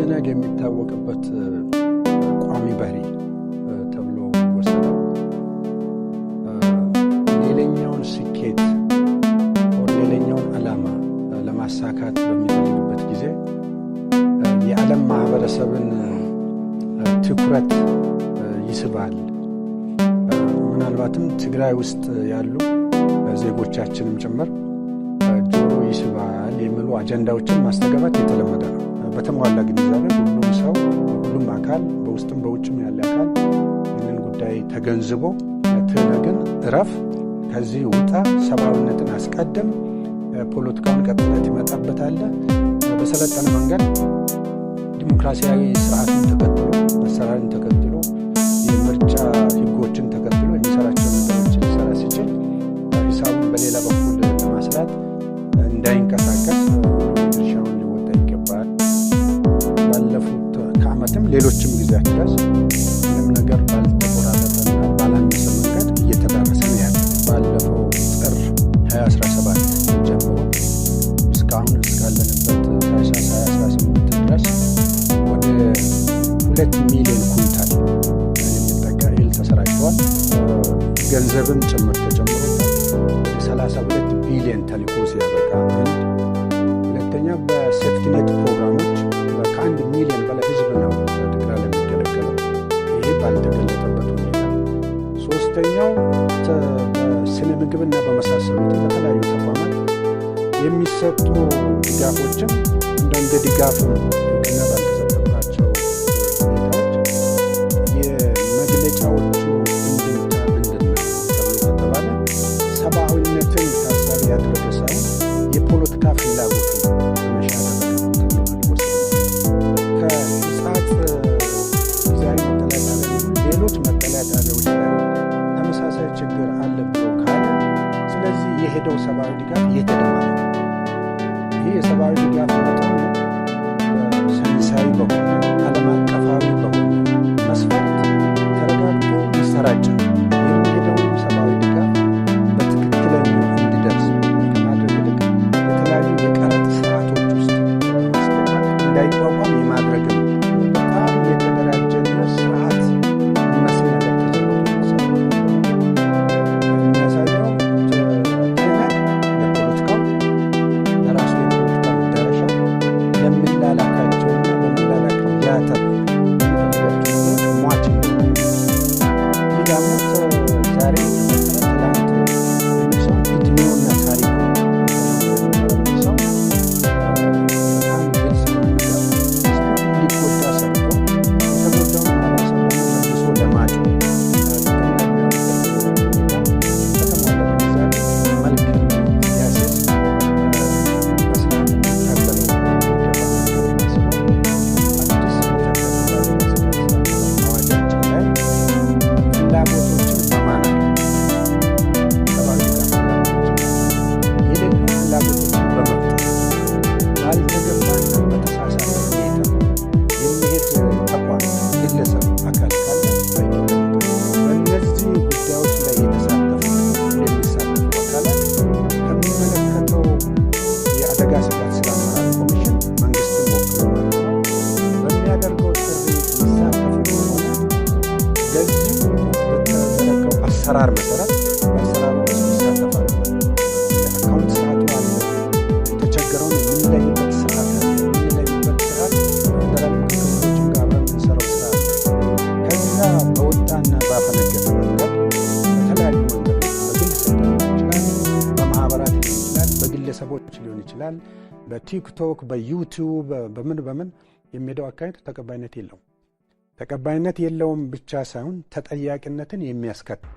ትህነግ የሚታወቅበት ቋሚ ባህሪ ተብሎ ወሰደው ሌላኛውን ስኬት or ሌላኛውን ዓላማ ለማሳካት በሚፈልግበት ጊዜ የዓለም ማህበረሰብን ትኩረት ይስባል። ምናልባትም ትግራይ ውስጥ ያሉ ዜጎቻችንም ጭምር ጆሮ ይስባል የሚሉ አጀንዳዎችን ማስተጋባት የተለመደ ነው። በተሟላ ግንዛቤ ሁሉም ሰው፣ ሁሉም አካል፣ በውስጥም በውጭም ያለ አካል ይህንን ጉዳይ ተገንዝቦ ትህነግን እረፍ፣ ከዚህ ውጣ፣ ሰብአዊነትን አስቀድም፣ ፖለቲካውን ቀጥለህ ትመጣበታለህ፣ በሰለጠነ መንገድ ዲሞክራሲያዊ ስርዓትን ተከትሎ፣ አሰራርን ተከትሎ፣ የምርጫ ህጎችን ተከትሎ የሚሰራቸው ነገሮችን ሊሰራ ሲችል ሂሳቡን በሌላ በኩል ለማስላት እንዳይንቀሳቀስ ሁሉም ድርሻውን ሊወጣ ይገባል። ባለፉት ከዓመትም ሌሎችም ጊዜያት ድረስ ምንም ነገር ባልተቆራረጠና ባላነሰ መንገድ እየተዳረሰ ነው ያለ። ባለፈው ጥር 2017 ጀምሮ እስካሁን እስካለንበት ታህሳስ 2018 ድረስ ወደ 2 ሚሊዮን ኩንታል የሚጠጋ እህል ተሰራጭቷል። ገንዘብም ጭምር ተጨምሮበት ወደ 32 ቢሊዮን ተልኮ ሲያበቃ አንድ፣ ሁለተኛ በ safety net ፕሮግራሞች ከ1 ሚሊዮን በላይ ህዝብ ነው ትግራይ ላይ የሚገለገለው። ይሄ ባልተገለጠበት ሁኔታ፣ ሶስተኛው በስነ ምግብና በመሳሰሉት በተለያዩ ተቋማት የሚሰጡ ድጋፎችም እንደ ድጋፍ እውቅና ባልተሰጠባቸው ሁኔታዎች የመግለጫዎቹ እንድምታ ምንድን ነው ተብሎ ከተባለ ሰብአዊነትን ታሳቢ ያደረገ ሳይሆን የፖለቲካ ፍላጎትን መነሻ ያደረገ ነው ተብሎ ነው ሊወሰድ የሚችለው። ከሕጻጽ ጊዜያዊ መጠለያ ጣቢያ ሌሎች መጠለያ ጣቢያዎች ላይ ተመሳሳይ ችግር አለ ብሎ ካለ፣ ስለዚህ የሄደው ሰብአዊ ድጋፍ የት ሄደ ማለት ነው? ይህ የሰብአዊ ድጋፍ መጠኑ ሳይንሳዊ በሆነ፣ ዓለም አቀፋዊ በሆነ መስፈርት ተረጋግጦ ሊሰራጭ ነው። የሚሄደውንም ሰብአዊ ድጋፍ በትክክለኛው እንዲደርስ ከማድረግ ይልቅ የተለያዩ የቀረጥ ስርዓቶች ውስጥ በማስገባት እንዳይቋቋም የማድረግም በጣም የተደራጀና ስርዓት የሚመስል ነገር ተዘርግቶ የተሰራ የሚያሳየው ትህነግ ለፖለቲካው፣ ለራሱ የፖለቲካ መዳረሻ ለሚላላካቸውና በመላላክ ሊያተርፍ የሚፈልጋቸው ነገሮች ሟች እንደሆነ ነው የሚያሳየው። ይህ ደግሞ ዛሬ የተፈጠረ ትላንት የሚል ሰው እድሜውና ታሪኩ የሚመረምር ሰው በጣም ግልጽ የሆነ ነገር ነው። ህዝቡ እንዲጎዳ ሰርቶ የተጎዳውን ማህበረሰብ ደግሞ መልሶ ለማጮህ ጥቅም ላይ የሚያውልበት ሁኔታ በተሟላ ግንዛቤ መልክ እንዲያስይዝ በስርዓት እንዲታገለው ይገባል ነው የማስበው። አዲስ በተደረገው የአደጋ ስጋት ስራ አመራር አዋጃችን ላይ ፍላጎቶችን በማናቅ፣ ሰብአዊ ድጋፍ ፍላጎቶችን የሌሉ ፍላጎቶችን በመፍጠር ባልተገባና በተሳሳተ ሁኔታ የሚሄድ ተቋም፣ ግለሰብ፣ አካል ካለ በሕግ ይጠየቃል። በእነዚህ ጉዳዮች ላይ የተሳተፉ፣ የሚሳተፉ አካላት ከሚመለከተው የአደጋ ስጋት ስራ አመራር ኮሚሽን፣ መንግስትን ወክሎ ማለት ነው፣ በሚያደርገው ጥሪ የሚሳተፉ ከሆነ ለዚሁ በተዘረጋው አሰራር መሰረት በአሰራሩ ውስጥ ይሳተፋሉ ማለት ነው። የ account ስርዓቱ አለ። የተቸገረውን የምንለይበት ስርዓት አለ። የምንለይበት ስርዓት ከፌደራል ከክልሎችም ጋር አብረን የምንሰራው ስራ አለ። ከዛ በወጣና ባፈነገጠ መንገድ በተለያዩ መንገዶች በግል ሴክተር ሊሆን ይችላል፣ በማህበራት ሊሆን ይችላል፣ በግለሰቦች ሊሆን ይችላል፣ በቲክቶክ፣ በዩቲዩብ፣ በምን በምን የሚሄደው አካሄድ ተቀባይነት የለውም። ተቀባይነት የለውም ብቻ ሳይሆን ተጠያቂነትን የሚያስከትል